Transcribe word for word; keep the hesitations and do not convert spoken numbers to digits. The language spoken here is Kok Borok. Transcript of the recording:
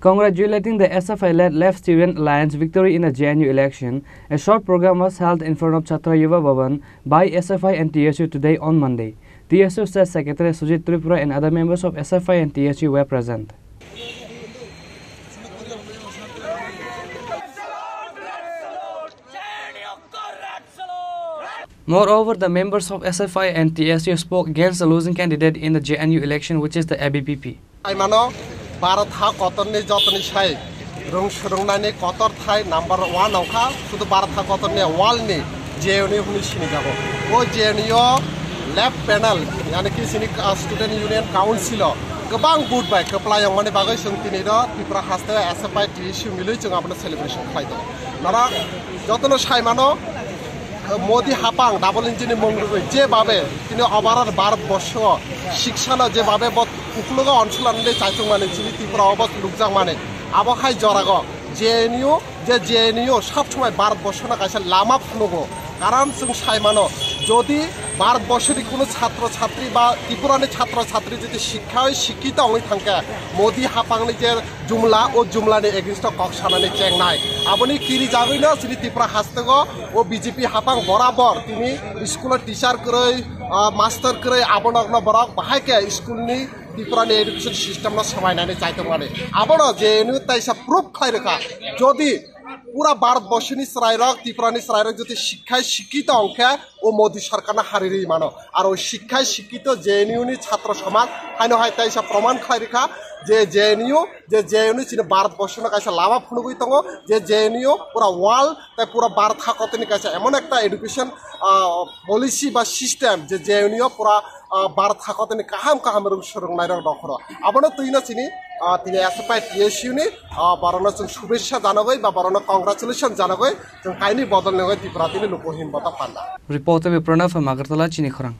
Congratulating the S F I-led Left Student Alliance victory in the J N U election, a short program was held in front of Chhatra Yuva Bhavan by S F I and T S U today on Monday. T S U State Secretary Sujit Tripura and other members of S F I and T S U were present. Moreover, the members of S F I and T S U spoke against the losing candidate in the J N U election, which is the A B V P. Hai mano, Bharat ha kotorni jotoni sai rung surungnani kotor thai number one ongkha, sudu Bharat ha kotorni world ni J N U hwnwi sinijago. O J N U o left panel, yani ki sini, ah, Student Union Council o kwbang vote bai kwplai wngmani bagwi chwng tini ro Tripura haste S F I T S U milwi chwng abono celebration khlai tongo. Nara jotono sai mano, Modi hapang double engine ni mung rwgwi je babe tini overall Bharat borsho siksano je babe bo uklogo onsulanle chaichung mani chini Tripura o bo nukjak mani abo hai jorago J N U je J N U sab somoi Bharat borsho no kaisa lama phunugo karon chwng sai mano jodi Bharat borsho ni kuno chhatro chhatri ba Tripura ni chhatro chhatri jodi sikkhai sikkito wngwi thangkhe Modi hapang ni je jumla, o jumla ni against o kok sanani chengnai. Aboni kiri jagwi no chini Tripura hastego o B J P hapang borabor tini school o teacher kwrwi, ah, master kwrwi abono no borok bahai khe school ni Tripura ni education system no swmainani chaitok mani. Abono J N U taisa proof khlai rwkha. Jodi pura Bharat borsho ni chwrai rok, Tripura ni chwrai rok jodi sikkhai sikkito wngkhe o Modi sarkar no hari rwi mano. Aro sikkhai sikkito J N U ni chhatro somaj haino hai taisa proman khlai rwkha je J N U, je J N U chini Bharat borsho no kaisa lama phunugwi tongo, je J N U pura world tai pura Bharat hakotini kaisa emon ekta education, ah, policy ba system je J N U pura, ah, Bharat hakotini kaham kaham rung surungnai rok dokhoro. Abono twino chini, ah, tini S F I T S U ni, ah, borokno chwng shubesha janagwi ba borokno congratulation janagwi chwng kaini bodol nangwi Tripura tini luku hin bota panda. Reporter Pranab from Agartala, chini khorang.